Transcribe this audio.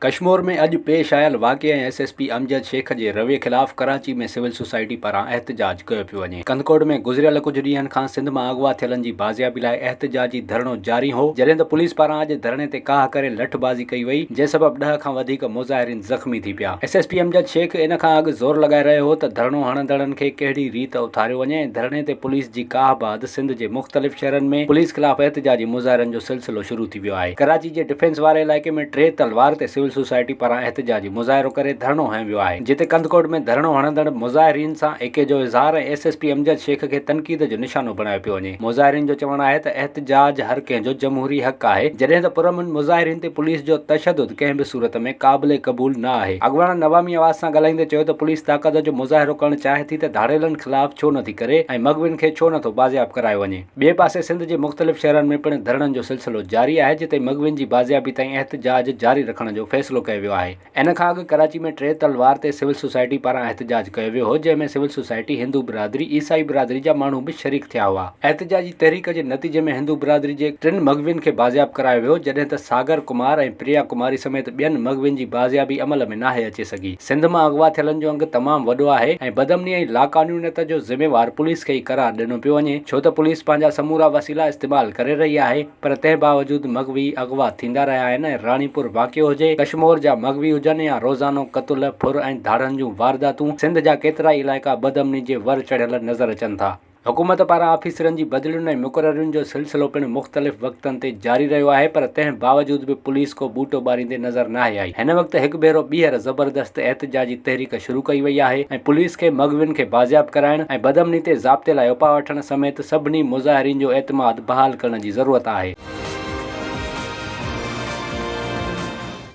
ڪشمور ۾ اڄ پيش آيل واقعي ۽ S S P Amjad Shaikh جي رويي خلاف ڪراچي ۾ سول سوسائٽي پاران احتجاج ڪيو پيو وڃي. ڪنڌڪوٽ ۾ گذريل ڪجهه ڏينهن کان سنڌ مان اغوا ٿيلن جي بازيابي لاء احتجاجي ڌرڻو جاري هو، جڏهن ته پوليس پاران اڄ ڌرڻي تي ڪاهه ڪري لٺبازي ڪئي وئي، جنهن سبب ڏهه کان وڌيڪ مظاهرين زخمي ٿي پيا. S S P Amjad Shaikh ان کان اڳ زور لڳائي رهيو هو ته ڌرڻو هڻندڙن کي ڪهڙي ريت اٿاريو وڃي ۽ ڌرڻي تي پوليس جي ڪاهه بعد سنڌ جي مختلف شهرن ۾ پوليس خلاف احتجاجي مظاهرن جو سلسلو شروع ٿي ويو آهي. ڪراچي جي ڊفينس واري علائقي ۾ ٽي تلوار تي سول سوسائٽي پاران احتجاجي مظاهرو ڪري ڌرڻو هنيو ويو آهي، جتي ڪنڌڪوٽ ۾ ڌرڻو هڻندڙ مظاهرين سان ايڪي جو اظهار ۽ S S P Amjad Shaikh کي تنقيد جو نشانو بڻايو پيو وڃي. مظاهرين جو چوڻ آهي ته احتجاج هر ڪنهن جو جمهوري حق آهي، جڏهن ته پرامن مظاهرين تي پوليس جو تشدد ڪنهن به صورت ۾ قابل قبول نه آهي. اڳواڻن عوامي آواز سان ڳالهائيندي چيو ته پوليس طاقت جو مظاهرو ڪرڻ چاهي ٿي ته ڌاڙيلن خلاف ڇو نٿي ڪري ۽ مغوين کي ڇو نٿو بازياب ڪرايو وڃي. ٻئي پاسي سنڌ جي مختلف شهرن ۾ پڻ ڌرڻن جو سلسلو جاري آهي جتي مغوين جي بازيابي تائين احتجاج جاري رکڻ جو فيصلو ڪيو ويو آهي. ان کان اڳ ڪراچي ۾ ٽي تلوار تي سول سوسائٽي پاران احتجاج ڪيو ويو هو جنهن ۾ سول سوسائٽي، هندو برادري، عيسائي برادري جا ماڻهو به شريڪ ٿيا هئا. احتجاجي تحريڪ جي نتيجي ۾ هندو برادري جي ٽن مغوين کي بازياب ڪرايو ويو جڏهن ته ساگر ڪمار ۽ پريا ڪماري سميت ٻين مغوين جي بازيابي عمل ۾ ناهي اچي سگهي. سنڌ مان اغوا ٿيلن جو انگ تمام وڏو آهي ۽ بدامني ۽ لاقانونيت جو ذميوار پوليس کي ئي قرار ڏنو پيو وڃي ڇو ته پوليس پنهنجا سمورا وسيلا استعمال ڪري رهي آهي پر تنهن باوجود مغوي اغوا ٿيندا رهيا آهن ۽ راڻيپور واقعو هجي، ڪشمور جا مغوي هجن يا روزانو قتل، ڦر ۽ ڌاڙن جون وارداتون سنڌ جا ڪيترائي علائقا بدامني جي ور چڙهيل نظر اچن ٿا. حڪومت پاران آفيسرن جي بدلين ۽ مقررين جو سلسلو پڻ مختلف وقتن تي جاري رهيو آهي پر تنهن باوجود به پوليس ڪو ٻوٽو ٻاريندي نظر ناهي آئي. هن وقت هڪ ڀيرو ٻيهر زبردست احتجاجي تحريڪ شروع ڪئي وئي آهي ۽ پوليس کي مغوين کي بازياب ڪرائڻ ۽ بدامني تي ضابطي لاء اپاء وٺڻ سميت سڀني مظاهرين جو اعتماد بحال ڪرڻ جي ضرورت آهي.